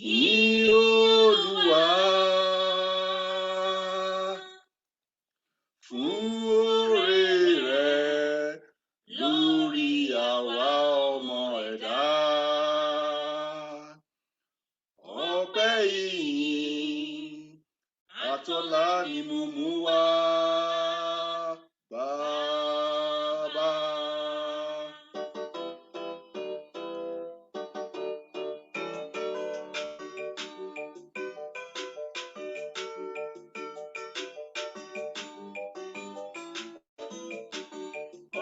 Yìn Olúwa fún oore rẹ̀ lórí àwa ọmọ ẹ̀dá. Ọpẹ́, ìyìn àtọlá ni mo mú wá, Bàbá.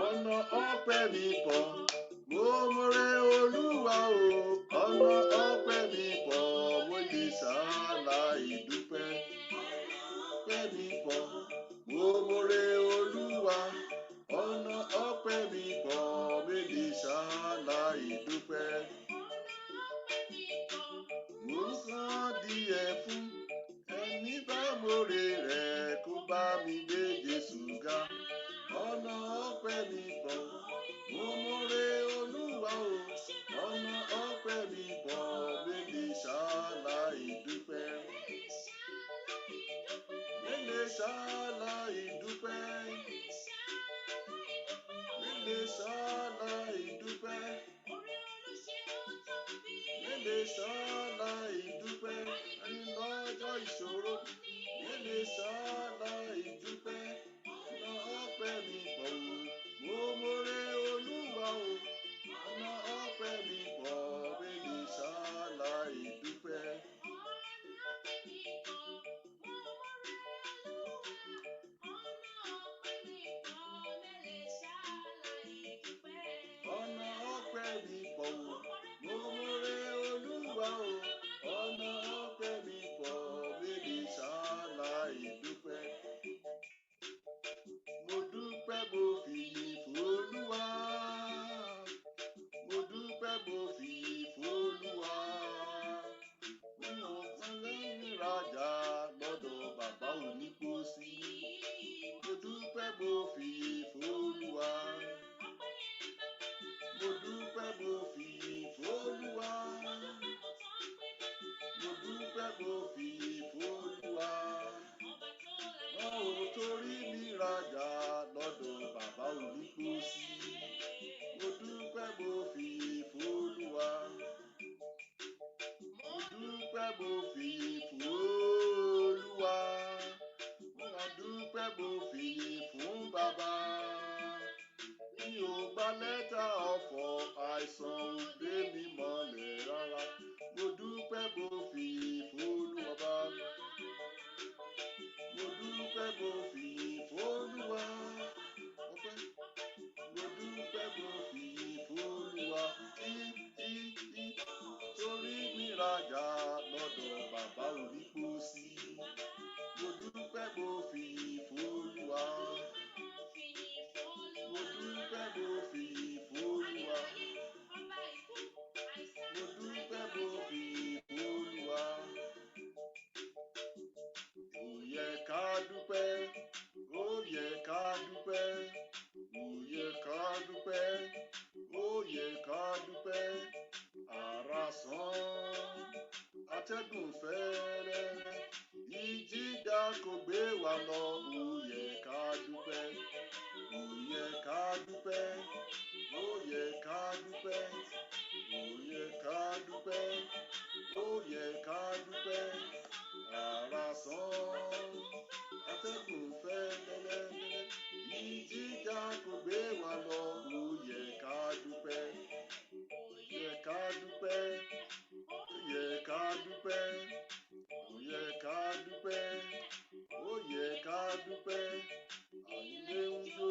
Ọ̀nà ọpẹ́ mi pọ̀, mo mọ̀rẹ́ Olúwa o. Ọ̀nà ọpẹ́ mi pọ̀, mo lè ṣàlàyé dúpẹ́. Ọpẹ́ mi pọ̀, mo mọ̀rẹ́ Olúwa. Ọ̀nà ọpẹ́ mi pọ̀, mo lè ṣàlàyé dúpẹ́. Mo ń san díẹ̀ fún ẹni bá mọ̀rẹ́ rẹ̀ kó bá mi gbé Jésù ga. Ọ̀nà ọpẹ́ mi pọ̀, mo mọ̀rẹ́ Olúwa o. Ọ̀nà ọpẹ́ mi pọ̀, mo lè ṣàlàyé dúpẹ́. Mo lè ṣàlàyé dúpẹ́. Mo lè ṣàlàyé dúpẹ́. Mo lè ṣàlàyé dúpẹ́. Ẹni lọ́jọ́ ìṣòro. Mo lè ṣàlàyé dúpẹ́. Ọ̀nà ọpẹ́ mi pọ̀ o, mo mọ̀rẹ́ Olúwa o. Ọ̀nà ọpẹ́ mi pọ̀, mo lè ṣàlàyé dúpẹ́. Ọ̀nà ọpẹ́ mi pọ̀ o, mo mọ̀rẹ́ Olúwa o. Ọ̀nà ọpẹ́ mi pọ̀, mo lè ṣàlàyé dúpẹ́. Mo dúpẹ́, mo fìyìn f'Olúwa. Mo dúpẹ́, mo fìyìn f'Olúwa. Mi ò fún lẹ́yìn rajà lọ́dọ̀ bàbá onípósí. Mo dúpẹ́, mo fìyìn f'Olúwa. Mo dúpẹ́, mo fìyìn f'Olúwa. Mo dúpẹ́, mo fìyìn f'Olúwa. Wọn ò torí mi rajà lọ́dọ̀ bàbá onípósí. Mo dúpẹ́, mo fìyìn f'Olúwa. Mo dúpẹ́, mo fìyìn f'Olúwa. Mo mà dúpẹ́, mo fìyìn fún bàbá. Mi ò gba lẹ́tà ọ̀fọ̀, àìsàn ò gbé mi mọ́lẹ̀ rárá. Mo dúpẹ́, mo fìyìn f'Olúwa bá. Mo dúpẹ́, mo fìyìn f'Olúwa. Ọpẹ́. Mo dúpẹ́, mo fìyìn f'Olúwa. Í í í torí mi rajà lọ́dọ̀ bàbá onípósí. Mo dúpẹ́, mo fìyìn f'Olúwa. Mo dúpẹ́, mo fìyìn f'Olúwa. Mo dúpẹ́, mo fìyìn f'Olúwa. Ó yẹ ká dúpẹ́, ó yẹ ká dúpẹ́, ó yẹ ká dúpẹ́, ó yẹ ká dúpẹ́. Àrá sán, atẹ́gùn fẹ́rẹ́, ìjìjà kò gbé wa lọ. Ó yẹ ká dúpẹ́, ó yẹ ká dúpẹ́, ó yẹ ká dúpẹ́, ó yẹ ká dúpẹ́, ó yẹ ká dúpẹ́. Àrá sán, atẹ́gùn fẹ́lẹ́lẹ́lẹ́, ìjìjà kò gbé wa lọ. Ó yẹ ká dúpẹ́, ó yẹ ká dúpẹ́, ó yẹ ká dúpẹ́, ó yẹ ká dúpẹ́, ó yẹ ká dúpẹ́. Àìlè ń jó,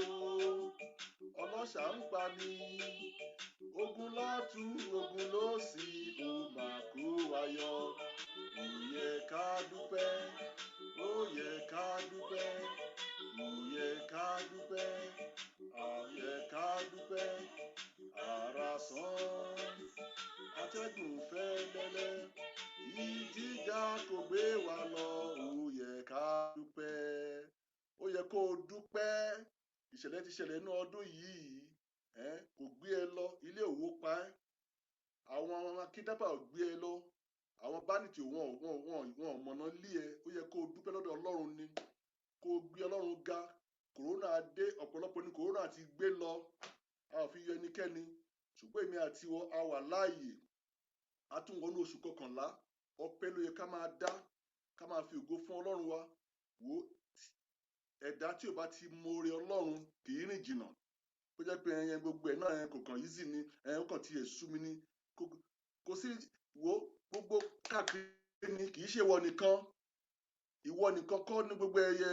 ọlọ́ṣà ń pa ni, ogun lọ́tún, ogun lósì, ó mà kó wa yọ. Ó yẹ ká dúpẹ́, ó yẹ ká dúpẹ́, ó yẹ ká dúpẹ́, ó yẹ ká dúpẹ́. Àrá sán, atẹ́gùn fẹ́lẹ́lẹ́, ìjìjà kò gbé wa lọ. Ó yẹ ká dúpẹ́. Ó yẹ kó o dúpẹ́. Ìṣẹ̀lẹ̀ ti ṣẹlẹ̀ nínú ọdún yìí, kò gbé ẹ lọ, ilé òwò pa ẹ́. Àwọn kidnapper ò gbé ẹ lọ, àwọn Bandit wọn mọ̀nà lé ẹ. Ó yẹ kó o dúpẹ́ lọ́dọ̀ Ọlọ́run ni, kó o gbé Ọlọ́run ga. Kòrónà dé, ọ̀pọ̀lọpọ̀ ní kòrónà ti gbé lọ, a ò fi yọ ẹnikẹ́ni, ṣùgbọ́n èmi àti ìwọ a wà láàyè, a tún wọnú oṣù kọkànlá. Ọpẹ́ ló yẹ ká máa dá, ká máa fi ògo fún Ọlọ́run wa. Wò ó, ẹ̀dá tí ò bá ti mọ̀ọ́rẹ́ Ọlọ́run kì í rìn jìnnà. Ó jẹ́ pé ẹyẹn gbogbo ẹ̀ náà ẹyẹn kò kàn easy ni, ẹyẹn ó kàn tiẹ̀ sú mi ni. Kò sí wo gbogbo káàkiri ni, kì í ṣe ìwọ nìkan. Ìwọ nìkan kọ́ ní gbogbo ẹyẹ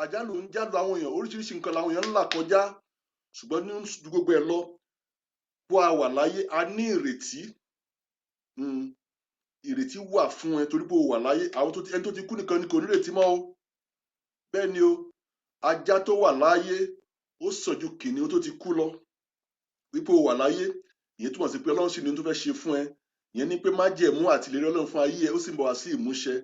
àjálù ń jálù àwọn èèyàn, oríṣiríṣi nǹkan làwọn èèyàn ń là kọjá. Ṣùgbọ́n ní ju gbogbo ẹ̀ lọ, bó a wà láyé, a ní ìrètí. Ìrètí wà fún ẹ torí pé o wà láyé. Àwọn tó ti, ẹni tó ti kú nìkan ni kò nírètí mọ́ o. Bẹ́ẹ̀ ni o, ajá tó wà láyé ó sàn ju kìnìún tó ti kú lọ. Wípé o wà láyé, ìyẹn túmọ̀ sí pé Ọlọ́run sì ní ohun tó fẹ́ ṣe fún ẹ. Ìyẹn ní pé májẹ̀mú àti ìlérí Ọlọ́run fún ayé ẹ ó sì ń bọ̀ wá sí ìmúṣẹ.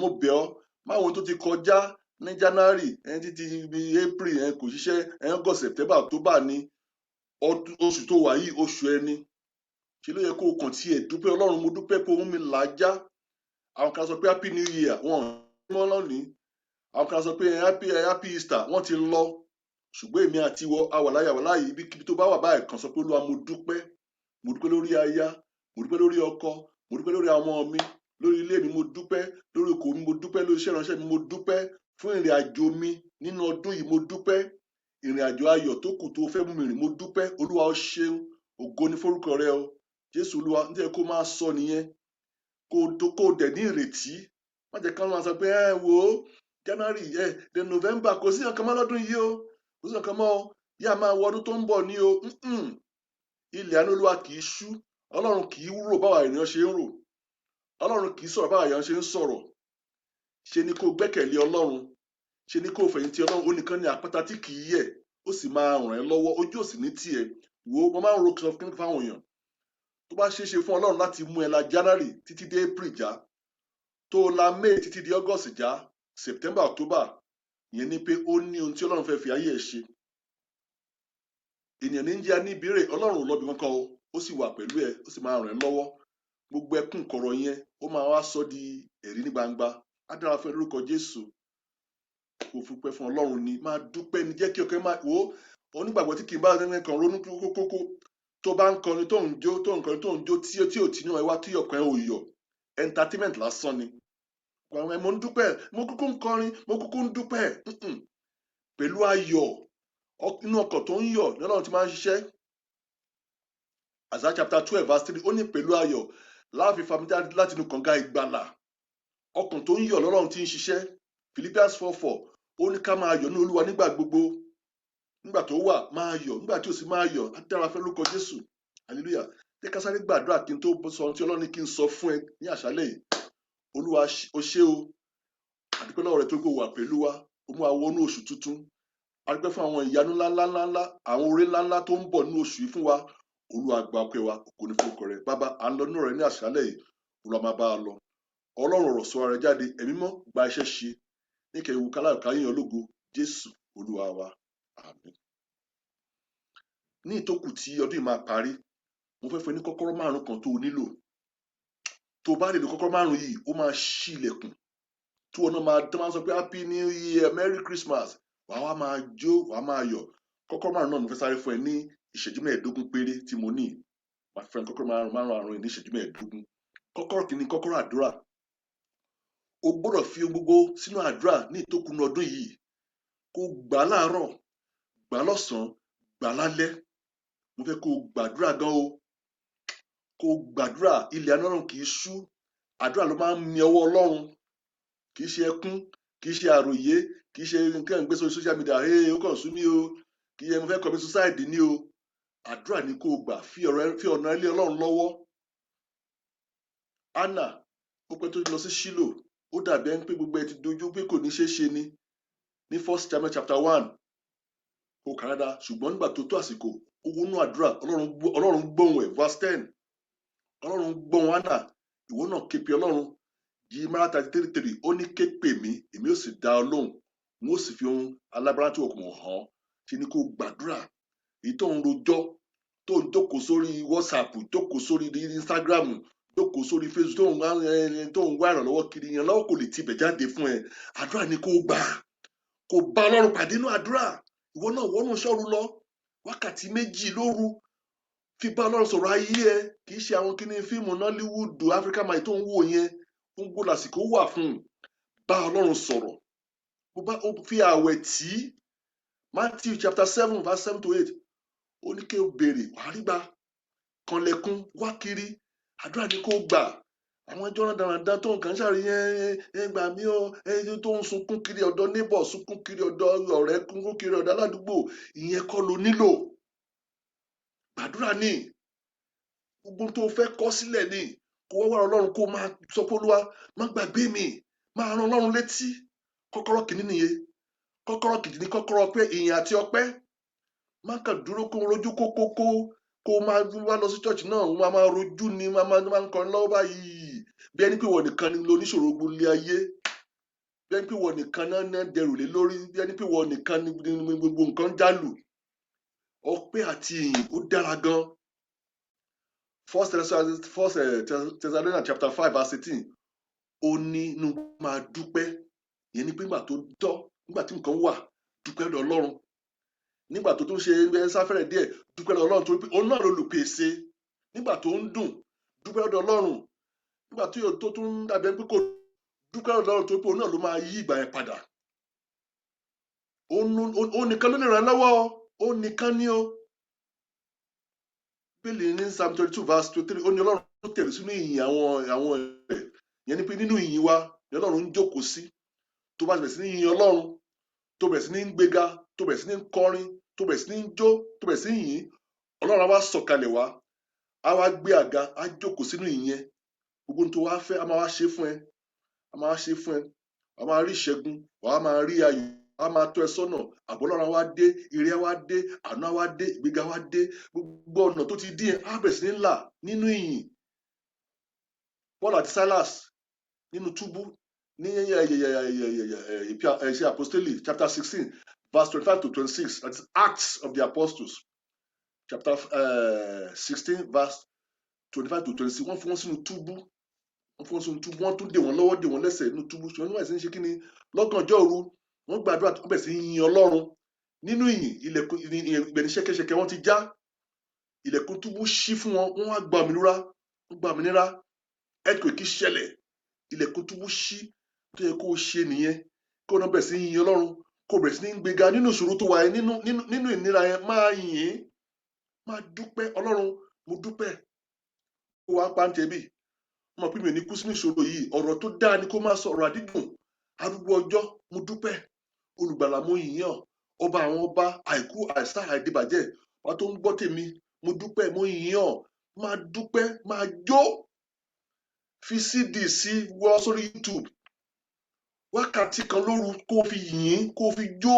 Mo bẹ̀ ọ́, má wo ohun tó ti kọjá ní January ẹni títí bí April ẹ kò ṣiṣẹ́ ẹ, August, September, October ní ọdún, oṣù tó wà yìí, oṣù ẹni ṣe ló yẹ kó o kàn tiẹ̀ dúpẹ́. Ọlọ́run, mo dúpẹ́ pé ohun mi là á já. Àwọn kan sọ pé Happy New Year, wọn ò mọ́ lónìí. Àwọn kan sọ pé happy Easter, wọ́n ti lọ. Ṣùgbọ́n èmi àti ìwọ a wà láyé, a wà láàyè. Ibikíbi tó bá wà báyìí, kàn sọ pé, "Olúwa, mo dúpẹ́. Mo dúpẹ́ lórí aya, mo dúpẹ́ lórí ọkọ, mo dúpẹ́ lórí àwọn ọmọ mi, lórí ilé mi, mo dúpẹ́ lórí okòwò mi, mo dúpẹ́ lórí iṣẹ́ ìránṣẹ́ mi, mo dúpẹ́ fún ìrìn àjò mi nínú ọdún yìí, mo dúpẹ́ ìrìn àjò ayọ̀ tó kù tó fẹ́ mú mi rìn, mo dúpẹ́. Olúwa, ó ṣeun, ògo ní forúkọ rẹ o, Jésù Olúwa." Nítorí kó máa sọ nìyẹn, kó o dẹ̀ ní ìrètí. Má jẹ́ ká máa sọ pé ẹ wò ó, January ẹ the November, kò sí nǹkan mọ́ lọ́dún yìí o, kò sí nǹkan mọ́ o, yá máa wọ ọdún tó ń bọ̀ ní o. Ilẹ̀ àánú Olúwa kì í ṣú. Ọlọ́run kì í rò báwa ènìyàn ṣe ń rò. Ọlọ́run kì í sọ̀rọ̀ báwa èèyàn ṣe ń sọ̀rọ̀. Ṣe ni kó o gbẹ́kẹ̀lé Ọlọ́run, ṣe ni kó o fẹ̀yìntì Ọlọ́run. Ó nìkan ní àpáta tí kì í yẹ̀, ó sì máa ràn ẹ́ lọ́wọ́, ojú ò sì ní tiẹ̀. Wo, mo máa ń ro sọ fún fáwọn èèyàn, tó bá ṣeé ṣe fún Ọlọ́run láti mú ẹ la January títí dé April já, tó o la May títí di August já, September, October, ìyẹn ni pé ó ní ohun tí Ọlọ́run fẹ́ fi ayé ẹ̀ ṣe. Ènìyàn ní ń jẹ́ níbírè, Ọlọ́run ò lọ́bi kankan o, ó sì wà pẹ̀lú ẹ, ó sì máa ràn ẹ́ lọ́wọ́. Gbogbo ẹkún kọ̀rọ̀ yẹn, ó máa wá sọ di ẹ̀rí ní gbangba. Á dára fún ẹ lórúkọ Jésù. Kò fúnpẹ́ fún Ọlọ́run ni, máa dúpẹ́ ni, jẹ́ kí ọkàn máa wò ó. Onígbàgbọ́ tí kì í bá ẹni kan ronú kókókó, tó bá ń kọrin tó ń jó, tó ń kọrin tó ń jó, tí ò tí náà ẹ wá, tí ọkàn ẹ ò yọ̀, entertainment lásán ni. Àwọn ẹ, mo ń dúpẹ́, mo kúkú ń kọrin, mo kúkú ń dúpẹ́. Pẹ̀lú ayọ̀, inú ọkàn tó ń yọ̀ ní Ọlọ́run ti máa ń ṣiṣẹ́. Isaiah chapter 12 verse 3, ó ní pẹ̀lú ayọ̀ láàfin fami jáde láti inú kànga ìgbàlà. Ọkàn tó ń yọ̀ lọ́lọ́run ti ń ṣiṣẹ́. Philippians 4:4, ó ní ká máa yọ̀ ní Olúwa nígbà gbogbo. Nígbà tó wà, máa yọ̀; nígbà tí ò sí, máa yọ̀. Á dára fẹ́ lórúkọ Jésù. Hallelujah. Jẹ́ ká sáré gbàdúrà kí n tó sọ ohun tí Ọlọ́run ní kí n sọ fún ẹ ní àṣálẹ́ yìí. Olúwa, o ṣé o, àdúpẹ́ lọ́wọ́ rẹ tó kó wà pẹ̀lú wa, ó mú wa wọnú oṣù tuntun. A dúpẹ́ fún àwọn ìyanu ńláńláńlá, àwọn oore ńláńlá tó ń bọ̀ nínú oṣù yìí fún wa. Olúwa, gba ọpẹ́ wa, ògo ní forúkọ rẹ. Bàbá, à ń lọ nínú rẹ ní àṣálẹ́ yìí. Olúwa, máa bá a lọ. Ọlọ́run, ọ̀rọ̀ sọ ara rẹ jáde. Ẹ̀mí mọ́, gba iṣẹ́ ṣe níkẹyìn wù káláyọ̀ káyìn ológo. Jésù Olúwa wa, àmín. Ní ìtókù tí ọdún yìí máa parí, mo fẹ́ fún ẹ ní kọ́kọ́rọ́ márùn kan tó o nílò. Tó o bá lè lo kọ́kọ́rọ́ márùn yìí, ó máa ṣí ilẹ̀kùn tí wọn náà máa tó máa sọ pé Happy New Year, Merry Christmas, wàá wá máa jó, wàá máa yọ̀. Kọ́kọ́rọ́ márùn náà mo fẹ́ sáré fún ẹ ní ìṣẹ́jú 15 péré tí mo ní. Máa fẹ́ kọ́kọ́rọ́ márùn yìí ní ìṣẹ́jú 15. Kọ́kọ́rọ́ kìíní, kọ́kọ́rọ́ àdúrà. O gbọ́dọ̀ fi ohun gbogbo sínú àdúrà ní ìtókùnú ọdún yìí. Kó gbà á láàárọ̀, gbà á lọ́sàn-án, gbà á lálẹ́. Mo fẹ́ kó o gbàdúrà gan o, kó o gbàdúrà. Ilẹ̀ Ọlọ́run kì í ṣú. Àdúrà ló máa ń mi ọwọ́ Ọlọ́run. Kì í ṣe ẹkún, kì í ṣe àròyé, kì í ṣe nǹkan gbé sórí social media, "Hey, ó kàn sú mi o," kì í ṣe "Mo fẹ́ commit suicide" ní o. Àdúrà ni kó o gbà, fi ọ̀rọ̀, fi ọ̀nà ilé Ọlọ́run lọ́wọ́. Anna, ó pẹ́ tó lọ sí Ṣílò, ó dàbí ẹni pé gbogbo ẹ ti dojú, pé kò ní ṣeé ṣe ni, ní First Samuel chapter 1, kò kà dáadáa. Ṣùgbọ́n nígbà tó tó àsìkò, ó wọnú àdúrà, Ọlọ́run gbóhùn ẹ̀. Verse 10, Ọlọ́run gbóhùn Anna. Ìwọ náà ké pe Ọlọ́run. Jeremiah 33:3, ó ní, "Ké pè mí, èmi ó sì dá ọ lóhùn, n ó sì fi ohun alágbára tí o kò mọ̀ hàn ọ́." Ṣe ni kó gbàdúrà. Èyí tó ń rojọ́, tó ń jókòó sórí WhatsApp, jókòó sórí Instagram, Jókòó sórí Facebook tó ń wá ìrànlọ́wọ́ kiri, ìrànlọ́wọ́ kò lè tibẹ̀ jáde fún ẹ. Àdúrà ni kó gbà, kó bá Ọlọ́run pàdé nínú àdúrà. Ìwọ náà wọnú ṣọ́ọ̀rù lọ, wákàtí 2 lóru, fi bá Ọlọ́run sọ̀rọ̀ ayé ẹ. Kì í ṣe àwọn kíní fíìmù Nollywood, Africa Magic tó ń wò yẹn fún gbó lásìkò wà fún un. Bá Ọlọ́run sọ̀rọ̀, bó bá ó fi ààwẹ̀ tí. Matthew chapter 7 verse 7 to 8, ó ní kí o béèrè, wàá rí gbà, kanlẹ̀kùn, wá kiri. Àdúrà ni kó gbà. Àwọn ẹjọ́ náà dáradára tó nǹkan ṣàríyẹn, ẹ gbà mí o, ẹ tó ń sunkún kiri ọ̀dọ̀ neighbor, sunkún kiri ọ̀dọ̀ ọ̀rẹ́, sunkún kiri ọ̀dọ̀ aládùúgbò, ìyẹn kọ́ ló nílò. Gbàdúrà ní gbogbo tó fẹ́ kọ́ sílẹ̀ ní kó wá wá Ọlọ́run, kó máa sọ pé, "Olúwa, má gbàgbé mi." Máa rán Ọlọ́run létí. Kọ́kọ́rọ́ kìíní nìyẹn. Kọ́kọ́rọ́ kejì ní kọ́kọ́rọ́ pé ìyìn àti ọpẹ́. Má kàn dúró kó rojú kókókó, kó máa wá lọ sí church náà, wọ́n máa rojú ni, wọ́n máa ń kọrin lọ́wọ́ báyìí, bí ẹni pé wọ́n nìkan ni lóníṣòro gbólé ayé, bí ẹni pé wọ́n nìkan náà náà dẹrù lé lórí, bí ẹni pé wọ́n nìkan ni gbogbo nǹkan ń jálù. Ọpẹ́ àti ìyìn, ó dára gan. First Thessalonians chapter 5 verse 18, ó ní inú máa dúpẹ́. Ìyẹn ni pé nígbà tó tọ́, nígbà tí nǹkan wà, dúpẹ́ lọ́dọ̀ Ọlọ́run. Nígbà tó tún ṣe sáfẹ́rẹ̀ díẹ̀, dúpẹ́ lọ́dọ̀ Ọlọ́run, torí pé òun náà lolùpèsè. Nígbà tó ń dùn, dúpẹ́ lọ́dọ̀ Ọlọ́run. Nígbà tí tó tún dàbí ẹni pé kò, dúpẹ́ lọ́dọ̀ Ọlọ́run, torí pé òun náà ló máa yí ìgbà yẹn padà. Òun nìkan ló lè ràn án lọ́wọ́, òun nìkan ni ó. Bíbélì ní Psalm 22 verse 23, ó ní Ọlọ́run tó tẹ̀lé sínú ìyìn àwọn ẹ̀. Ìyẹn ni pé nínú ìyìn wa ni Ọlọ́run ń jókòó sí. Tó bá bẹ̀rẹ̀ sí ní yin Ọlọ́run, tó bẹ̀rẹ̀ sí ní gbéga, tó bẹ̀rẹ̀ sí ní kọrin, tó bẹ̀rẹ̀ sí ní jó, tó bẹ̀rẹ̀ sí ní yìn, Ọlọ́run á wá sọ̀kalẹ̀ wá, á wá gbé àga, á jókòó sínú ìyìn yẹn. Gbogbo ohun tó wá fẹ́, á máa wá ṣe fún ẹ, á máa wá ṣe fún ẹ. Wàá máa rí ìṣẹ́gun, wàá máa rí ayọ̀, á máa tọ́ ẹ sọ́nà. Àbọ̀ Ọlọ́run á wá dé, ire á wá dé, àánú á wá dé, ìgbéga á wá dé. Gbogbo ọ̀nà tó ti dí yẹn á bẹ̀rẹ̀ sí ní là nínú ìyìn. Paul àti Silas nínú túbú ní Ìṣe Apostoli chapter 16 verse 25 to 26, that is Acts of the Apostles chapter 16 verse 25 to 26, wọ́n fi wọ́n sínú túbú, wọ́n fi wọ́n sínú túbú, wọ́n tún dè wọ́n lọ́wọ́, dè wọ́n lẹ́sẹ̀ nínú túbú. Ṣùgbọ́n nígbà tí ń ṣe kí ni, lọ́gànjọ́ òru, wọ́n gbàdúrà, wọ́n bẹ̀rẹ̀ sí í yin Ọlọ́run. Nínú ìyìn, ilẹ̀kùn ìbẹ̀ ní ṣẹ́kẹ́ṣẹkẹ̀ wọ́n ti já, ilẹ̀kùn túbú ṣí fún wọn, wọ́n wá gba òmìnira, wọ́n gba òmìnira. Earthquake ṣẹlẹ̀, ilẹ̀kùn túbú ṣí. Tó yẹ kó o ṣe nìyẹn, kó o náà bẹ̀rẹ̀ sí í yin Ọlọ́run, kó o bẹ̀rẹ̀ sí ní gbéga nínú ìṣòro tó wà yẹn, nínú ìnira yẹn. Máa yìn ín, máa dúpẹ́. "Ọlọ́run, mo dúpẹ́." Kó wàá pa ń tẹ̀bí mọ̀ pé mi ò ní kú sínú ìṣòro yìí. Ọ̀rọ̀ tó dáa ni kó máa sọ, ọ̀rọ̀ àdídùn. "Arúgbó ọjọ́, mo dúpẹ́. Olùgbàlà, mo yìn ọ́. Ọba àwọn ọba, àìkú, àìsá, àìdìbàjẹ́ wà tó ń gbọ́ tèmi, mo dúpẹ́, mo yìn ọ́." Máa dúpẹ́, máa jó, fi CD sí, wọ́ sórí YouTube, wákàtí kan lóru, kó o fi yìn, kó o fi jó.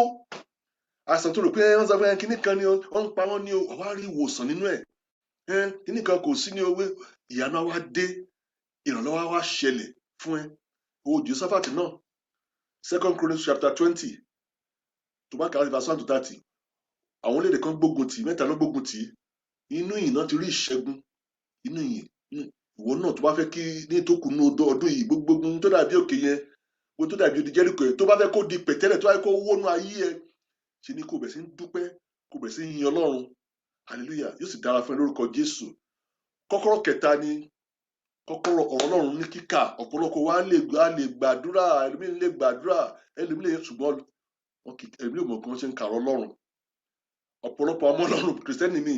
Àìsàn tó rò pé wọ́n sọ fún ẹ kíní kan ni wọ́n ń pa wọ́n ní o, wàá rí ìwòsàn nínú ẹ̀. Kíní kan kò sí ní owó, ìyanu á wá dé, ìrànlọ́wọ́ á wá ṣẹlẹ̀ fún ẹ. O Josaphat náà, Second Chronicles chapter 20, tó bá kà á verse 1 to 30, àwọn orílẹ̀-èdè kan gbógun tì í, mẹ́ta ló gbógun tì í. Inú ìyìn náà ti rí ìṣẹ́gun, inú ìyìn. Ìwọ náà, tó bá fẹ́ kí ní tó kù nínú ọdún yìí, gbogbo ohun tó dàbí òkè yẹn, gbogbo tó dàbí odi Jẹ́ríkò yẹn, tó bá fẹ́ kó di pẹ̀tẹ́lẹ̀, tó bá fẹ́ kó wónú ayé ẹ, ṣe ni kó bẹ̀rẹ̀ sí ní dúpẹ́, kó bẹ̀rẹ̀ sí ní yin Ọlọ́run. Hallelujah! Yóò sì dára fún ẹ lórúkọ Jésù. Kọ́kọ́rọ́ kẹta ni kọ́kọ́rọ́ ọ̀rọ̀ Ọlọ́run ní kíkà. Ọ̀pọ̀lọpọ̀ wa lè gbàdúrà, ẹlòmíì lè gbàdúrà, ẹlòmíì lè, ṣùgbọ́n wọn kì ẹlòmíì ò mọ̀ kí wọ́n ṣe ń ka ọ̀rọ̀ Ọlọ́run. Ọ̀pọ̀lọpọ̀ ọmọ Ọlọ́run Kìrìsìtẹ́nì míì,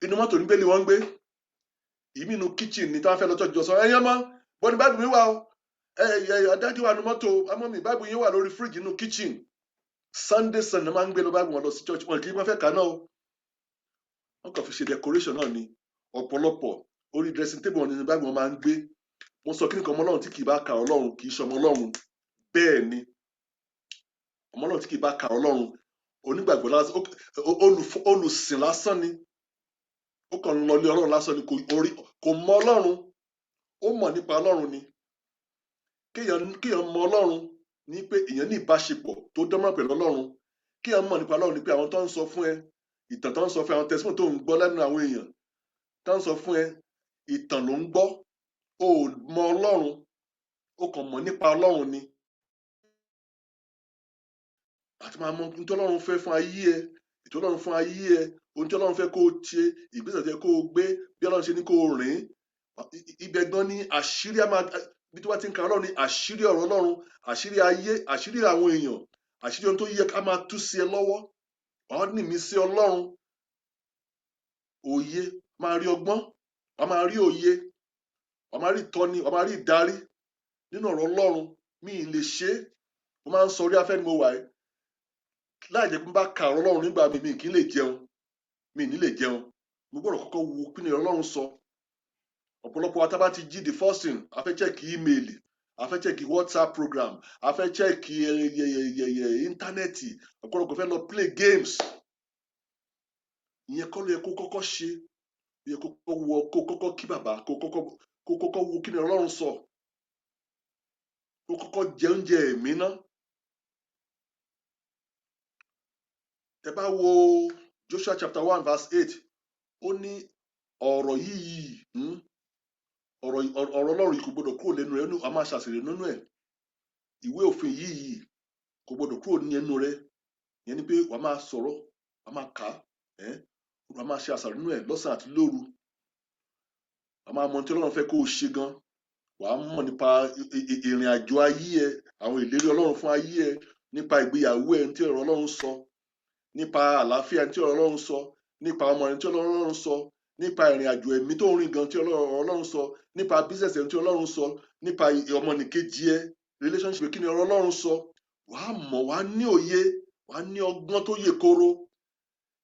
inú mọ́tò ní bẹ́ẹ̀lì wọ́n ń gbé, ìmí inú kitchen ní táwọn fẹ́ lọ church sọ, "Ẹ̀yin ọmọ bọ́ ní báìbù mi wà o. Ẹ ẹ adájú wà ní mọ́tò ọmọ mi, báìbù yín wà lórí fíríjì inú kitchen." Sunday Sunday máa ń gbé lọ báìbù wọn lọ sí church. Wọn kì í wọ́n fẹ́ kà náà o, wọ́n kàn fi ṣe decoration náà ni. Ọ̀pọ̀lọpọ̀ orí dressing table wọn ní báìbù wọn máa ń gbé. Mo sọ kí nìkan, ọmọ Ọlọ́run tí kì í bá ka Ọlọ́run kì í ṣe ọmọ Ọlọ́run. Bẹ́ẹ̀ ni, ọmọ Ọlọ́run tí kì í bá ka Ọlọ́run, onígbàgbọ́ lásán, olùsìn lásán ni. Ó kàn ń lọlé Ọlọ́run lásán ni, kò mọ Ọlọ́run. Ó mọ̀ nípa Ọlọ́run ni. Kéèyàn mọ Ọlọ́run ní pé èèyàn ní ìbáṣepọ̀ tó dánmọ́rán pẹ̀lú Ọlọ́run. Kéèyàn mọ̀ nípa Ọlọ́run ní pé àwọn tó ń sọ fún ẹ ìtàn, tó ń sọ fún ẹ, àwọn testimony tó ń gbọ́ lẹ́nu àwọn èèyàn tó ń sọ fún ẹ, ìtàn ló ń gbọ́. O ò mọ Ọlọ́run, o kàn mọ̀ nípa Ọlọ́run ni. Àti máa mọ ohun tí Ọlọ́run fẹ́ fún ayé ẹ, ètò Ọlọ́run fún ayé ẹ, ohun tí Ọlọ́run fẹ́ kó o ṣe, ìgbésẹ̀ tó yẹ kó o gbé, bí Ọlọ́run ṣe ní kó o rìn. Ibẹ̀ gan ni àṣírí á máa, ibi tí wọ́n ti ń ka Ọlọ́run ni àṣírí ọ̀rọ̀ Ọlọ́run, àṣírí ayé, àṣírí àwọn èèyàn, àṣírí ohun tó yẹ ká máa tú sí ẹ lọ́wọ́. Wàá ní ìmísí Ọlọ́run, òye, máa rí ọgbọ́n, wàá máa rí òye, wàá máa rí ìtọ́ni, wàá máa rí ìdarí nínú ọ̀rọ̀ Ọlọ́run. Mi ì lè ṣe é. Mo máa ń sọ, orí afẹ́ ni mo wà yìí. Láì jẹ́ pé mo bá ka ọ̀rọ̀ Ọlọ́run nígbà mi, mi kì í lè jẹun, mi ì ní lè jẹun. Mo gbọ́dọ̀ kọ́kọ́ wo kí ni Ọlọ́run sọ. Ọ̀pọ̀lọpọ̀ wa, tá bá ti jí, the first thing, a fẹ́ check email, a fẹ́ check WhatsApp program, a fẹ́ check íńtánẹ́ẹ̀tì, ọ̀pọ̀lọpọ̀ fẹ́ lọ play games. Ìyẹn kọ́ ló yẹ kó kọ́kọ́ ṣe. Ó yẹ kó kọ́kọ́ wọ, kó kọ́kọ́ kí bàbá, kó kọ́kọ́ wo kí ni Ọlọ́run sọ, kó kọ́kọ́ jẹ oúnjẹ ẹ̀mí ná. Tẹ bá wo Joshua chapter 1 verse 8, ó ní ọ̀rọ̀ yìí, ọ̀rọ̀ Ọlọ́run yìí kò gbọdọ̀ kúrò lẹ́nu rẹ̀, ó ní a máa ṣàṣèrè nínú ẹ̀. Ìwé òfin yìí kò gbọdọ̀ kúrò ní ẹnu rẹ̀. Ìyẹn ni pé wàá máa sọ̀rọ̀, wàá máa kà á, wàá máa ṣe àṣàrò nínú ẹ̀ lọ́sàn àti lóru. Wàá máa mọ ohun tí Ọlọ́run fẹ́ kó o ṣe gan. Wàá mọ̀ nípa ìrìn àjò ayé ẹ, àwọn ìlérí Ọlọ́run fún ayé ẹ, nípa ìgbéyàwó ẹ, tí ọ̀rọ̀ Ọlọ́run sọ, nípa àlàáfíà tí ọ̀rọ̀ Ọlọ́run sọ, nípa ọmọ rẹ tí Ọlọ́run sọ, nípa ìrìn àjò ẹ̀mí tó ń rìn gan tí ọ̀rọ̀ Ọlọ́run sọ, nípa business ẹ tí Ọlọ́run sọ, nípa ọmọnìkejì ẹ, relationship, kí ni ọ̀rọ̀ Ọlọ́run sọ. Wàá mọ̀, wàá ní òye, wàá ní ọgbọ́n tó yè koro.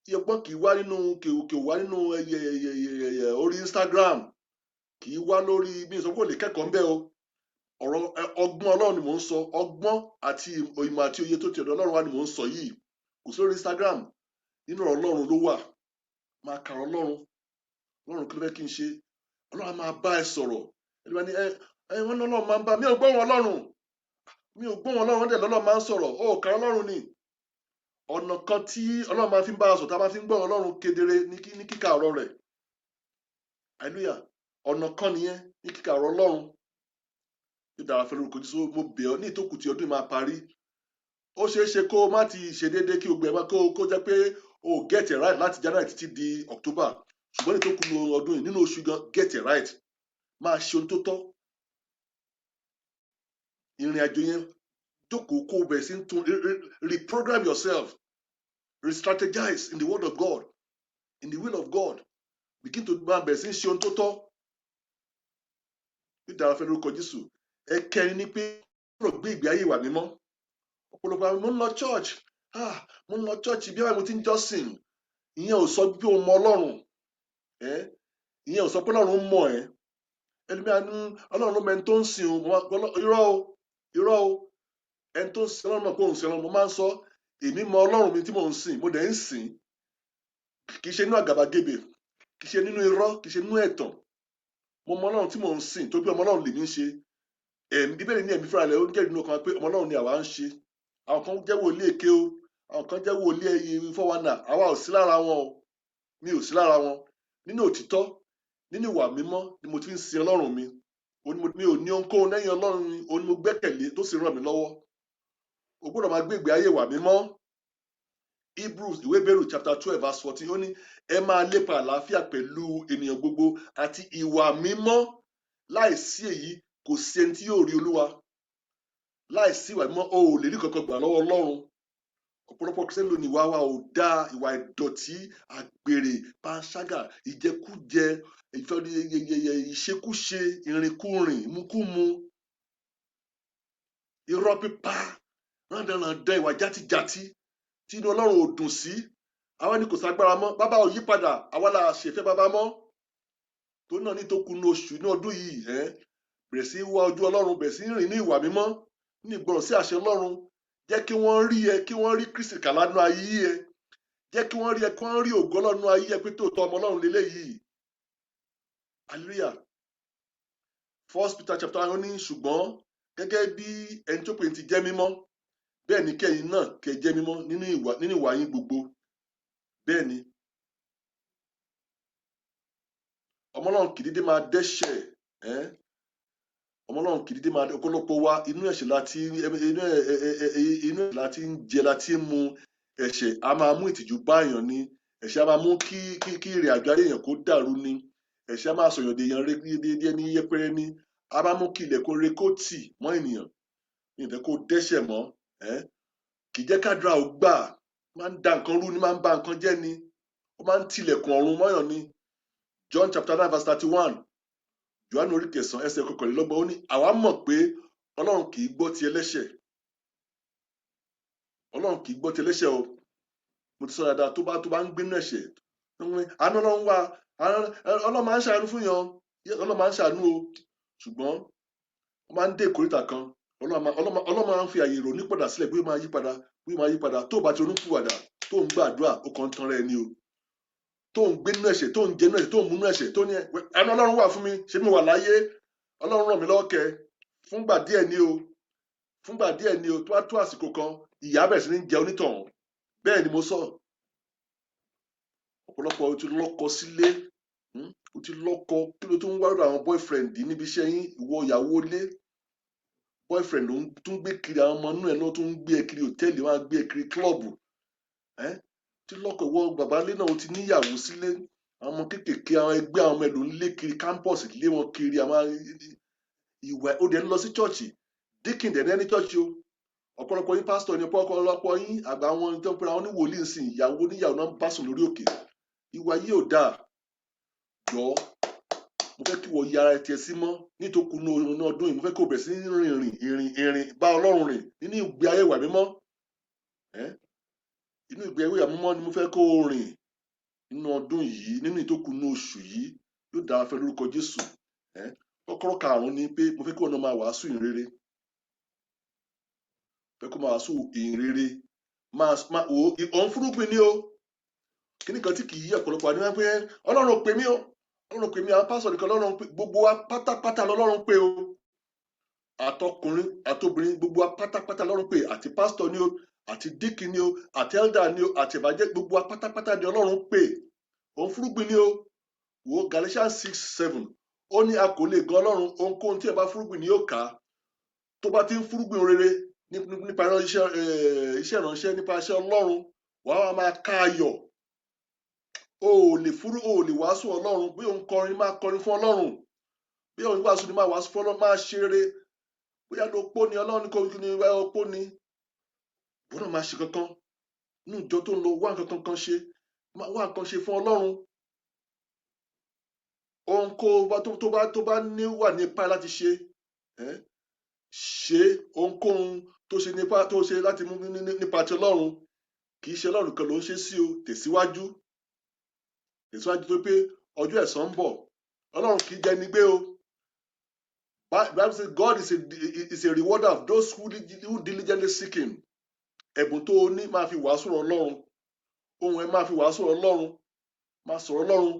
Tí ọgbọ́n kì í wá nínú, kì í wá nínú ẹyẹ ẹyẹ ẹyẹ orí Instagram, kì í wá lórí bí n sọ pé ò lè kẹ́kọ̀ọ́ ńbẹ́ o. Ọ̀rọ̀ ọgbọ́n Ọlọ́run ni mò ń sọ. Ọgbọ́n àti ìmọ̀ àti òye tó ti ọ̀dọ̀ Ọlọ́run wá ni mò ń sọ yìí. Kò sí lórí Instagram, nínú ọ̀rọ̀ Ọlọ́run ló wà. Máa ka ọ̀rọ̀ Ọlọ́run. Ọlọ́run, kí ló fẹ́ kí n ṣe? Ọlọ́run á máa bá ẹ sọ̀rọ̀. Ẹni bá ní ẹ ẹ wọ́n ní Ọlọ́run máa ń bá mi, ò gbọ́ wọn Ọlọ́run, mi ò gbọ́ wọn Ọlọ́run, wọ́n dẹ̀ lọ́lọ́run máa ń sọ̀rọ̀. Ó kà Ọlọ́run ni. Ọ̀nà kan tí Ọlọ́run máa fi ń bá a sọ̀rọ̀, tá a máa fi ń gbọ́ Ọlọ́run kedere ní kíkà ọ̀rọ̀ rẹ̀. Hallelujah! Ọ̀nà kan nìyẹn, ní kíkà ọ̀rọ̀ Ọlọ́run. Yóò dára fẹ́ lórúkọ Jésù. Mo bẹ̀ ọ́, ní ìtókù tí ọdún yìí máa parí, ó ṣeé ṣe kó o má ti ṣe déédéé, kí o gbẹ kó kó jẹ́ pé o get it right láti January títí di October, ṣùgbọ́n ní ìtókù ọdún yìí, nínú oṣù gan, get it right, máa ṣe ohun tó tọ́. Ìrìn àjò yẹn, jókòó, kó o bẹ̀rẹ̀ sí ń tún reprogram yourself, re-strategize in the word of God, in the will of God. Begin to máa bẹ̀rẹ̀ sí ń ṣe ohun tó tọ́. Yóò dára fẹ́ lórúkọ Jésù. Ẹ̀kẹrin ni pé gbọ́dọ̀ gbé ìgbé ayé ìwà mímọ́. Ọ̀pọ̀lọpọ̀ àwọn, mo ń lọ church, ah, mo ń lọ church, bí wàá mo ti ń jọ́sìn, ìyẹn ò sọ pé o mọ Ọlọ́run ẹ, ìyẹn ò sọ pé Ọlọ́run mọ̀ ẹ́. Ẹlòmíà ní Ọlọ́run ló mọ ẹni tó ń sìn o. Irọ́ o, irọ́ o. Ẹni tó ń sin Ọlọ́run mọ̀ pé òun sin Ọlọ́run. Mo máa ń sọ, èmi mọ Ọlọ́run mi tí mò ń sìn, mo dẹ̀ ń sìn, kì í ṣe nínú àgàbàgebè, kì í ṣe nínú irọ́, kì í ṣe nínú ẹ̀tàn. Mo mọ Ọlọ́run tí mò ń sìn, tó pé ọmọ Ọlọ́run lèmi ń ṣe. Ẹ̀mí, Bíbélì ní ẹ̀mí fúnra rẹ̀ ó ń jẹ́rìí nínú ọkàn wa pé ọmọ Ọlọ́run ni àwa ń ṣe. Àwọn kan jẹ́ wòlíì èké o, àwọn kan jẹ́ wòlíì ẹyẹ 419. Àwa ò sí lára wọn o, mi ò sí lára wọn. Nínú òtítọ́, nínú ìwà mímọ́ ni mo ti ń sin Ọlọ́run mi. Mi ò ní ohunkóhun lẹ́yìn Ọlọ́run mi. Òun ni mo gbẹ́kẹ̀lé tó sì ràn mí lọ́wọ́. O gbọ́dọ̀ máa gbé ìgbé ayé ìwà mímọ́. Hebrews, ìwé Hébérù chapter 12 verse 14, ó ní ẹ máa lépa àlàáfíà pẹ̀lú ènìyàn gbogbo àti ìwà mímọ́, láìsí èyí kò sí ẹni tí yóò rí Olúwa. Láìsí ìwà mímọ́, o ò lè rí kankan gbà lọ́wọ́ Ọlọ́run. Ọ̀pọ̀lọpọ̀ Christian lónìí, ìwà wa ò dáa: ìwà ìdọ̀tí, àgbèrè, panṣágà, ìjẹkújẹ, ìfẹ́, ìṣekúṣe, ìrìnkúrìn, ìmukúmu, irọ́ pípa, rándanràndan, ìwà játijàti tí inú Ọlọ́run ò dùn sí. Àwa ni kò ságbára mọ́, bàbá ò yí padà, àwa la ṣèfẹ́ bàbá mọ́. Tó náà ní tó kù ní oṣù ní ọdún yìí, ẹ bẹ̀rẹ̀ sí í wá ojú Ọlọ́run, bẹ̀rẹ̀ sí í rìn ní ìwà mímọ́, ní ìgbọràn sí àṣẹ Ọlọ́run. Jẹ́ kí wọ́n rí ẹ, kí wọ́n rí Kristi kàlá nínú ayé ẹ. Jẹ́ kí wọ́n rí ẹ, kí wọ́n rí ògo Ọlọ́run nínú ayé ẹ, pé tòótọ́ ọmọ Ọlọ́run lélẹ́yìí. Hallelujah! First Peter chapter 1, ó ní ṣùgbọ́n gẹ́gẹ́ bí ẹni tó pè ní ti jẹ́ mímọ́, bẹ́ẹ̀ ni kẹ́yin náà kẹ́ jẹ́ mímọ́ nínú ìwà yín gbogbo. Bẹ́ẹ̀ ni ọmọ Ọlọ́run kì í dédé máa dẹ́ṣẹ̀. Ọmọ Ọlọ́run kì í dídé máa ọ̀pọ̀lọpọ̀ wa, inú ẹ̀ṣẹ̀ láti inú inú ẹ̀ṣẹ̀ láti ń jẹ, láti ń mu. Ẹ̀ṣẹ̀ a máa mú ìtìjú bá èèyàn ni. Ẹ̀ṣẹ̀ a máa mú kí ìrìn àjò ayé èèyàn kó dàrú ni. Ẹ̀ṣẹ̀ a máa sọ̀yàn dèèyàn ré ní yẹpẹrẹ ni. A máa mú kí ilẹ̀kùn rere kó tì mọ́ ènìyàn. Mi ò fẹ́ kó dẹ́ṣẹ̀ mọ́. Kì í jẹ́ kádùrá ó gbà, máa ń da nǹkan rú ni, máa ń ba nǹkan jẹ́ ni, ó máa ń tilẹ̀kùn ọ̀run mọ́yàn ni. John chapter 9 verse 31, Jòhánù orí 9 ẹsẹ̀ 31, ó ní àwa mọ̀ pé Ọlọ́run kì í gbọ́ ti ẹlẹ́ṣẹ̀. Ọlọ́run kì í gbọ́ ti ẹlẹ́ṣẹ̀ o. Mo ti sọ dáadáa, tó bá ń gbénú ẹ̀ṣẹ̀, àánú Ọlọ́run wà, Ọlọ́run máa ń ṣàánú fún yàn, Ọlọ́run máa ń ṣàánú o, ṣùgbọ́n ó máa ń dé ìkóríta kan, Ọlọ́run máa ń fi àyè ìrònú padà sílẹ̀ bí ó máa yí padà, bí ó máa yí padà. Tó o bá ti ronú pìwàdà, tó ń gbàdúrà, ó kàn ń tan rẹ ni o. Tó ń gbé nínú ẹ̀ṣẹ̀, tó ń jẹ nínú ẹ̀ṣẹ̀, tó ń múnú ẹ̀ṣẹ̀, tó ní àánú Ọlọ́run wà fún mi, ṣé mi wà láyé, Ọlọ́run ràn mí lọ́wọ́ kẹ, fúngbà díẹ̀ ni o, fúngbà díẹ̀ ni o. Tó bá tó àsìkò kan, ìyà bẹ̀rẹ̀ sí ní jẹ onítọ̀hún. Bẹ́ẹ̀ ni mo sọ. Ọ̀pọ̀lọpọ̀, o ti lọ́kọ sílé, o ti lọ́kọ, kí ló tún ń wá lọ́dọ̀ àwọn boyfriend níbi iṣẹ́ yín? Ìwọ ìyàwó ilé, boyfriend ló ń tún gbé kiri, àwọn ọmọ inú ẹ̀ ló tún ń gbé ẹ kiri hòtẹ́ẹ̀lì, wọ́n á gbé ẹ kiri club. Ẹ́ tí lọ́kọ, ìwọ bàbá ilé náà, o ti níyàwó sílé, àwọn ọmọ kéékèèké, àwọn ẹgbẹ́ àwọn ọmọ ẹ̀ ló ń lé kiri campus, lé wọn kiri. Àwọn ìwà ó dẹ̀ ń lọ sí church, deacon dẹ̀ ní church o. Ọ̀pọ̀lọpọ̀ yín pásítọ̀ ni, ọ̀pọ̀lọpọ̀ yín àgbà, àwọn tó ń pera wọn ní wòlíì sìn, ìyàwó oníyàwó náà ń bá sùn lórí òkè. Ìwà yìí ò dáa. Jọ, mo fẹ́ kí wọ́n yára ẹ tiẹ̀ sí mọ́ nítòkù ní ọdún yìí. Mo fẹ́ kó o bẹ̀rẹ̀ sí ní rìn rìn ìrìn ìrìn bá Ọlọ́run rìn nínú ìgbé ayé ìwà mímọ́. Inú ìgbé ayé ìwà mímọ́ ni mo fẹ́ kó o rìn nínú ọdún yìí, nínú ìtókù ní oṣù yìí. Yóò dára fẹ́ lórúkọ Jésù. Kọ́kọ́rọ́ karùn-ún ni pé mo fẹ́ kí wọn náà máa wàásù ìhìnrere, fẹ́ kó máa wàásù ìhìnrere. Máa wò ó, òun fúrúgbìn ni o. Kíní kan tí kì í yí ọ̀pọ̀lọpọ̀ àdúrà pé Ọlọ́run pè mí o, Ọlọ́run pè mí, àwọn pásítọ̀ nìkan Ọlọ́run pè. Gbogbo wa pátápátá lọ́lọ́run pè o, àtọkùnrin àtobìnrin, gbogbo wa pátápátá lọ́lọ́run pè. Àti pásítọ̀ ni o, àti deacon ni o, àti elder ni o, àti ìbàjẹ́, gbogbo wa pátápátá ni Ọlọ́run pè. Òun fúrúgbìn ni o. Wo Galatians 6:7, ó ní a kò lè gan Ọlọ́run. Ohunkóhun tí ẹ bá fúrúgbìn ni yóò ká. Tó bá ti ń fúrúgbìn rere nípa iṣẹ́ ìránṣẹ́, nípa iṣẹ́ Ọlọ́run, wàá wá máa ká ayọ̀. O ò lè fúrú, o ò lè wàásù Ọlọ́run. Bí òun kọrin, máa kọrin fún Ọlọ́run. Bí òun wàásù ni, máa wàásù fún Ọlọ́run. Máa ṣe rere. Bóyá ló pó ni Ọlọ́run kò ní wá opó ni, ìwọ náà máa ṣe kankan nínú ìjọ tó ń lọ. Wá nǹkan kan ṣe, wá nǹkan ṣe fún Ọlọ́run. Ohun kó bá tó bá ní wà ní ipá láti ṣe, ṣe ohunkóhun tó ṣe nípa tó ṣe láti mú nípa ti Ọlọ́run. Kì í ṣe Ọlọ́run kan ló ń ṣe sí o. Tẹ̀síwájú, tẹ̀síwájú, tó pé ọjọ́ ẹ̀san ń bọ̀. Ọlọ́run kì í jẹni gbé o. Bible says God is a rewarder of those who diligently seek him. Ẹ̀bùn tó o ní, máa fi wàásù Ọlọ́run. Ohun ẹ máa fi wàásù Ọlọ́run, máa sọ̀rọ̀ Ọlọ́run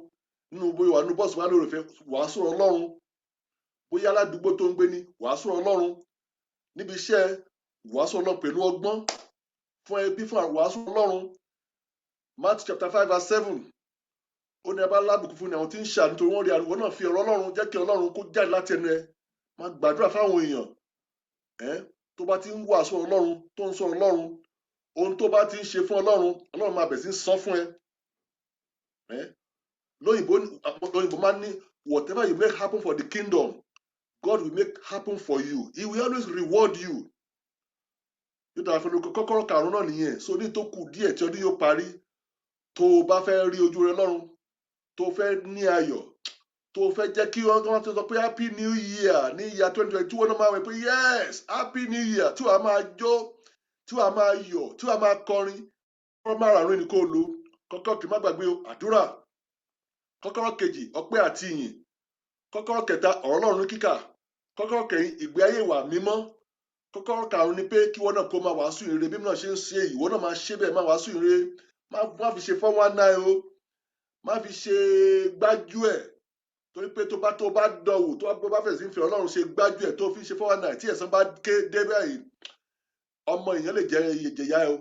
nínú, bóyá wà nínú bọ́ọ̀sì, wà lórí ìfẹ́, wàásù Ọlọ́run. Bóyá aládùúgbò tó ń gbé ní, wàásù Ọlọ́run. Níbi iṣẹ́, wàásù Ọlọ́run pẹ̀lú ọgbọ́n fún ẹbí, fún wàásù Ọlọ́run. Matthew chapter 5 verse 7, ó ní alábùkún fún ni àwọn tí ń ṣàánú, torí wọ́n rí àrùn. Náà fi ọ̀rọ̀ Ọlọ́run, jẹ́ kí Ọlọ́run kó jáde láti ẹnu ẹ. Máa gbàdúrà fáwọn èèyàn. Ẹ tó bá ti ń wàásù Ọlọ́run, tó ń sọ Ọlọ́run, ohun tó bá ti ń ṣe fún Ọlọ́run, Ọlọ́run máa bẹ̀ sí ń san fún ẹ. Ẹ lóyìnbó máa ń ní, "Whatever you make happen for the kingdom, God will make happen for you. He will always reward you." Yóò dára fún olùkọ́. Kọ́kọ́rọ́ karùn-ún náà nìyẹn. So ní tó kù díẹ̀ tí ọdún yóò parí, tó o bá fẹ́ rí ojú rẹ lọ́run, tó o fẹ́ ní ayọ̀, tó o fẹ́ jẹ́ kí wọ́n ti sọ pé happy new year ní year 2022, wọ́n náà máa wẹ̀ pé yes, happy new year, tí wàá máa jó, tí wàá máa yọ̀, tí wàá máa kọrin, kọ́kọ́rọ́ márààrún ni kó o lò. Kọ́kọ́rọ́ kì í má gbàgbé o, àdúrà. Kọ́kọ́rọ́ kejì, ọpẹ́ àti ìyìn. Kọ́kọ́rọ́ kẹta, ọ̀rọ̀ Ọlọ́run kíkà. Kọ́kọ́rọ́ kẹrin, ìgbé ayé ìwà mímọ́. Kọ́kọ́rọ́ karùn-ún ni pé kí wọ́n náà kó máa wàásù ìrere. Bí náà ṣe ń ṣe, ìwọ náà máa ṣe bẹ́ẹ̀, máa wàásù ìrere. Má fi ṣe 419 o, má fi ṣe gbájú ẹ̀, torí pé tó bá dánwò, tó bá fẹ̀sí ń fi Ọlọ́run ṣe gbájú ẹ̀, tó fi ṣe 419, tí ẹ̀san bá ké dé báyìí, ọmọ èèyàn lè jẹ jẹ̀yà ẹ o,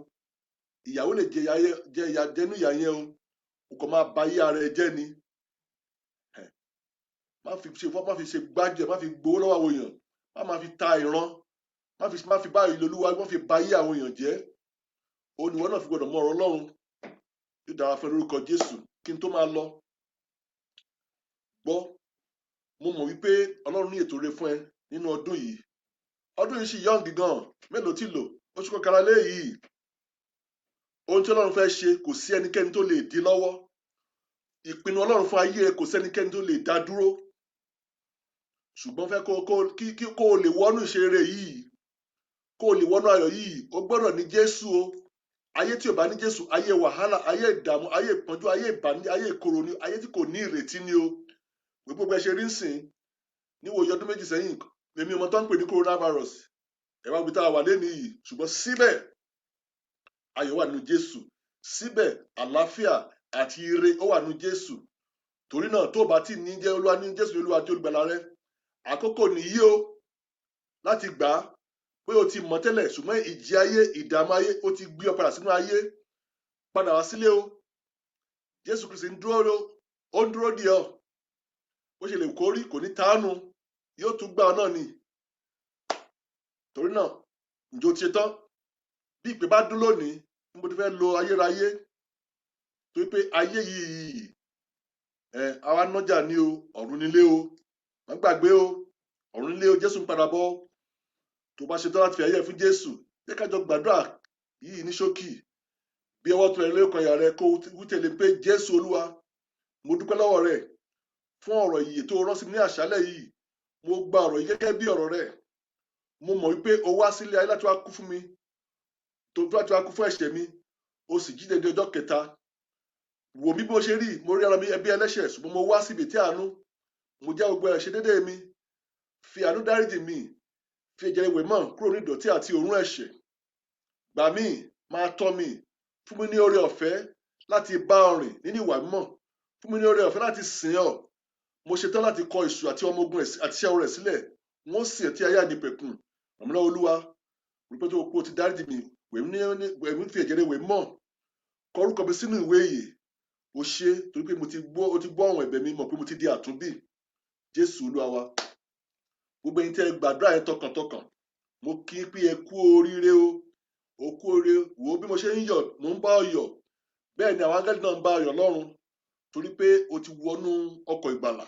ìyàwó lè jẹ ìyà jẹnú ìyà yẹn o. O kò máa ba ayé ara ẹ jẹ́ ni. Má fi ṣe gbájú ẹ̀, má fi gbowó lọ́wọ́ àwọn èèyàn. Má máa fi ta ìran, má fi báyìí lolúwa, má fi ba ayé àwọn èèyàn jẹ́. Òun ìwọ náà fi gbọdọ̀ mọ ọ̀rọ̀ Ọlọ́run. Yóò dára fún ẹ lórúkọ Jésù. Kí n tó máa lọ, gbọ́, mo mọ̀ wípé Ọlọ́run ní ètò rere fún ẹ nínú ọdún yìí. Ọdún yìí sì young gan. Mélòó tí lò oṣù kọkànlá léyìí. Ohun tí Ọlọ́run fẹ́ ṣe, kò sí ẹnikẹ́ni tó lè dí lọ́wọ́. Ìpinnu Ọlọ́run fún ayé rẹ, kò sẹ́nikẹ́ni tó lè dá dúró. Ṣùgbọ́n fẹ́ kó kó kí kí kó o lè wọnú ìṣeré yìí, kó o lè wọnú ayọ̀ yìí, o gbọ́dọ̀ ní Jésù o. Ayé tí ò bá ní Jésù, ayé wàhálà, ayé ìdààmú, ayé ìpọ́njú, ayé ìbànújẹ́, ayé ìkorò ni, ayé tí kò ní ìrètí ni o. Gbogbo ẹ ṣe rí ń sìn níwòye ọdún 2 sẹ́yìn, èmi ọmọ tó ń pè ní coronavirus, ẹ wá gbé tá a wà lẹ́nu yìí. Ṣùgbọ́n síbẹ̀, ayọ̀ wà nínú Jésù. Síbẹ̀, àlàáfíà àti ire ó wà nínú Jésù. Torí náà, tó o bá tí ní jẹ́ Olúwa ní Jésù ní Olúwa tí olùgbàlà rẹ, àkókò nìyí o láti gbà á. Pé o ti mọ̀ tẹ́lẹ̀, ṣùgbọ́n ìjì ayé, ìdààmú ayé, ó ti gbé ọ padà sínú ayé. Padà wá sílé o. Jésù Kristi ń dúró, ó ń dúró dè ọ́. Bó ṣe lè kórí kò ní tánú, yóò tún gbà ọ náà ni. Torí náà, ǹjẹ́ o ti ṣe tán? Bí ìpè bá dún lónìí, níbo tí fẹ́ lo ayérayé? Torí pé ayé yìí ẹ àwa nájà ní o, ọ̀run nílé o. Má gbàgbé o, ọ̀run nílé o. Jésù ń padà bọ̀. Tó bá ṣe tán láti fi ayé ẹ fún Jésù, jẹ́ ká jọ gbàdúrà yìí ní ṣókí. Bí ọwọ́ tó rẹ lókàn ìyá rẹ, kó wí tẹ̀lé pé, "Jésù Olúwa, mo dúpẹ́ lọ́wọ́ rẹ fún ọ̀rọ̀ ìyè tó rán sí mi ní àṣálẹ́ yìí. Mo gba ọ̀rọ̀ yìí gẹ́gẹ́ bí ọ̀rọ̀ rẹ. Mo mọ̀ wípé o wá sílé ayé láti wá kú fún mi, tó láti wá kú fún ẹ̀ṣẹ̀ mi, o sì jíǹde ní ọjọ́ kẹta. Wò mí bí mo ṣe rí, mo rí ara mi ẹbí ẹlẹ́ṣẹ̀, ṣùgbọ́n mo wá síbi tí àánú. Mo jẹ́ gbogbo ẹ̀ṣẹ̀ déédéé mi. Fi àánú dáríjì mi, fi ẹ̀jẹ̀ rẹ̀ wẹ̀ mọ́ kúrò ní ìdọ̀tí àti òórùn ẹ̀ṣẹ̀. Gbà mí, máa tọ́ mi, fún mi ní oore ọ̀fẹ́ láti bá ọ rìn nínú ìwà mímọ́, fún mi ní oore ọ̀fẹ́ láti sìn ọ́. Mo ṣetán láti kọ èṣù àti ọmọ ogun rẹ̀ àti iṣẹ́ rẹ̀ sílẹ̀. Wọ́n sì tí ayé àìnípẹ̀kun. Ràn mí lọ́wọ́, Olúwa. Wípé tó o ti dáríjì mi, wẹ̀ mí, fi ẹ̀jẹ̀ rẹ̀ wẹ̀ mọ́, kọ orúkọ mi sínú ìwé ìyè. O ṣé, torí pé mo ti gbọ́, o ti gbọ́ àwọn ẹ̀bẹ̀ mi, mọ̀ pé mo ti di àtúnbí. Jésù Olúwa wa." Gbogbo ẹ̀yin tẹ́ ẹ gbàdúrà yẹn tọkàntọkàn, mo kí pé ẹ kú oríire o, o kú oríire. Wò ó bí mo ṣe ń yọ̀, mò ń bá ọ yọ̀. Bẹ́ẹ̀ ni àwọn áńgẹ́lì náà ń bá ọ yọ̀ lọ́run, torí pé o ti wọnú ọkọ̀ ìgbàlà.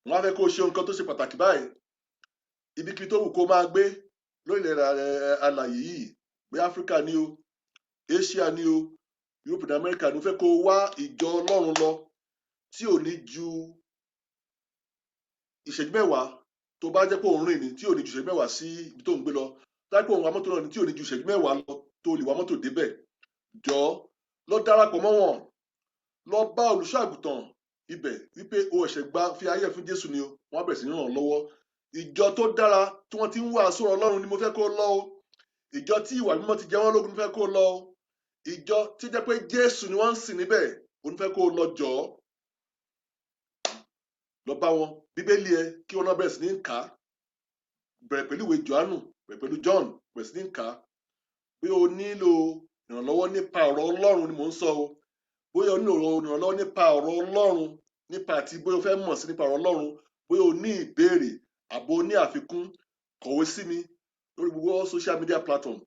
Wọ́n á fẹ́ kó o ṣe nǹkan tó ṣe pàtàkì báyìí. Ibikíbi tó wù kó máa gbé lórílẹ̀ alàyè yìí, bóyá Áfíríkà ni o, Asia ni o, Europe ní Amẹ́ríkà ni o, fẹ́ kó o wá ìjọ Ọlọ́run lọ tí ò ní ju ìṣẹ́jú 10. Tó bá jẹ́ pé òun rìn ní, tí ò ní ju ìṣẹ́jú 10 sí ibi tó ń gbé lọ. Tó bá jẹ́ pé òun wa mọ́tò náà ní, tí ò ní ju ìṣẹ́jú 10 lọ tó lè wa mọ́tò débẹ̀, jọ̀ọ́, lọ darapọ̀ mọ́ wọn. Lọ bá olùṣọ́ àgùntàn ibẹ̀ wípé o ẹ̀ṣẹ̀ gba fi ayé ẹ̀ fún Jésù ni o. Wọ́n á bẹ̀rẹ̀ sí ní ràn ọ́ lọ́wọ́. Ìjọ tó dára tí wọ́n ti ń wàásù ọ̀rọ̀ Ọlọ́run ni mo fẹ́ kó lọ o. Ìjọ tí ìwà mímọ́ ti jẹ wọ́n lógún ni mo fẹ́ kó lọ o. Ìjọ tí jẹ́ pé Jésù ni wọ́n ń sìn níbẹ̀ òun fẹ́ kó lọ. Jọ̀ọ́, lọ bá wọn. Bíbélì ẹ, kí wọn náà bẹ̀rẹ̀ sí ní kà á. Bẹ̀rẹ̀ pẹ̀lú ìwé Jòhánù, bẹ̀rẹ̀ pẹ̀lú John, bẹ̀rẹ̀ sí ní kà á. Bí o nílò ìrànlọ́wọ́ nípa ọ̀rọ̀ Ọlọ́run ni mò ń sọ o. Bóyá o nílò ìrànlọ́wọ́ nípa ọ̀rọ̀ Ọlọ́run, nípa àti bóyá o fẹ́ mọ̀ sí nípa ọ̀rọ̀ Ọlọ́run, bóyá o ní ìbéèrè àbò o ní àfikún, kọ̀wé sí mi lórí gbogbo social media platform.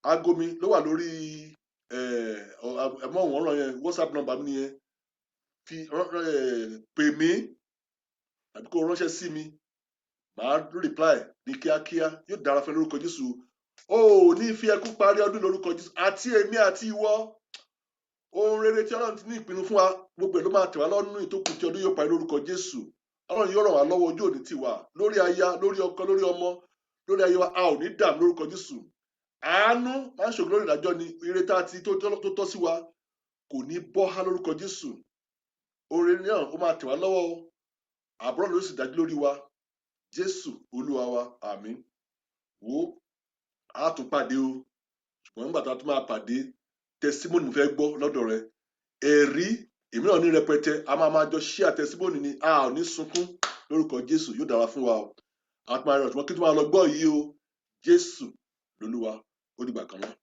Aago mi ló wà lórí ẹ̀mọ́wòrán yẹn, WhatsApp number mi nìyẹn. Fi pè mí tàbí kó o ránṣẹ́ sí mi, màá reply ní kíákíá. Yóò dára fún ẹ lórúkọ Jésù. O ò ní fi ẹkún parí ọdún lórúkọ Jésù, àti èmi àti ìwọ. Ohun rere tí Ọlọ́run ti ní ìpinnu fún wa, gbogbo ẹ̀ ló máa tẹ̀ wá lọ́nà ìtókù tí ọdún yóò parí lórúkọ Jésù. Ọlọ́run yóò ràn wá lọ́wọ́. Ojú òní tì wá lórí aya, lórí ọkọ, lórí ọmọ, lórí ayé wa. A ò ní dààmú lórúkọ Jésù. Àánú máa ń ṣògo lórí ìdájọ́ ni. Ire tá a ti tó tọ́ sí wa kò ní bọ́ há lórúkọ Jésù. Oore náà ó máa tẹ̀ wá lọ́wọ́ o. Àbúrò ló sì dájú lórí wa. Jésù Olúwa wa, àmín. Wo, a tún pàdé o. Ṣùgbọ́n nígbà tá a tún máa pàdé, testimony mo fẹ́ gbọ́ lọ́dọ̀ rẹ. Ẹ̀rí èmi náà ní rẹpẹtẹ. A máa máa jọ share testimony ni. A ò ní sunkún lórúkọ Jésù. Yóò dára fún wa o. A tún máa rẹ ọ̀tún kí tó máa lọ gbọ́ yìí o. Jésù lolúwa. Ó dìgbà kan náà.